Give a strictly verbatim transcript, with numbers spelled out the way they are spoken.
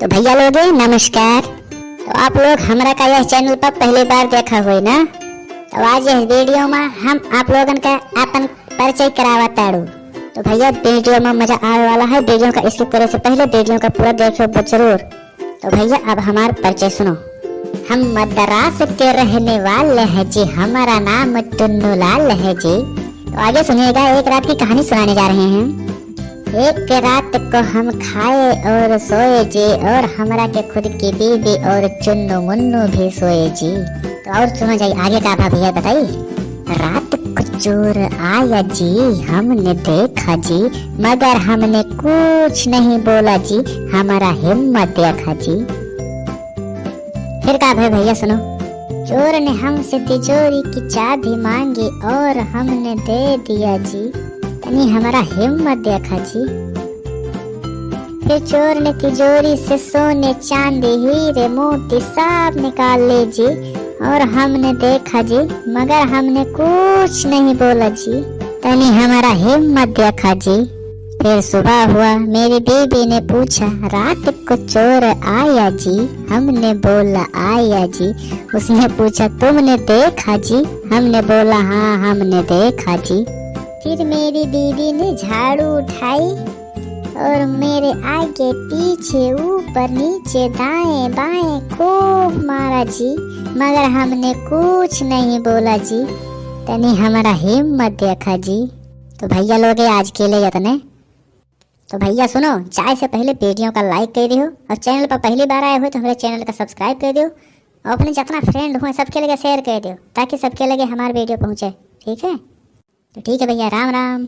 तो भैया लोगे नमस्कार। तो आप लोग हमरा का यह channel पर पहली बार देखा होई ना, तो आज यह video में हम आप लोगन का आपन परिचय करावा ताड़ू। तो भैया video में मजा आवे वाला है, video का skip करे से पहले video का पूरा देखो जरूर। तो भैया अब हमार परिचय सुनो। हम मद्रास के रहने वाले हैं जी, हमारा नाम टुन्नू लाल है जी। तो आगे सुनिएगा, एक रात की कहानी सुनाने जा रहे हैं। एक रात को हम खाए और सोए जी, और हमरा के खुद की बीबी और चुन्नू मुन्नू भी सोए जी। तो और सुनो जाई, आगे का भा भैया बताई। रात को चोर आया जी, हमने देखा जी, मगर हमने कुछ नहीं बोला जी, हमारा हिम्मत देखा जी। फिर का भय भैया सुनो। चोर ने हमसे तिजोरी की चाबी मांगी और हमने दे दिया जी, तनी हमारा हिम्मत देखा जी। फिर चोर ने तिजोरी से सोने, चांदी, हीरे, मोती सब निकाल ले जी, और हमने देखा जी, मगर हमने कुछ नहीं बोला जी, तनी हमारा हिम्मत देखा जी। फिर सुबह हुआ, मेरी बीबी ने पूछा, रात को चोर आया जी? हमने बोला, आया जी। उसने पूछा, तुमने देखा जी? हमने बोला, हाँ, हमने देखा जी। फिर मेरी बीबी ने झाड़ू उठाई और मेरे आगे पीछे ऊपर नीचे दाएं बाएं खूब मारा जी, मगर हमने कुछ नहीं बोला जी। तनी हमारा हिम्मत देखा जी। तो भैया लोगे आज के लिए इतने। तो भैया सुनो, जाए से पहले video का like कर दियो और channel पर पहली बार आए हुए तो हमारे channel का subscribe कर दियो और अपने जितना friend हुए सबके लिए share कर दियो, ताकि सबके लगे हमार video पहुँचे। ठीक है, तो ठीक है भैया, राम राम।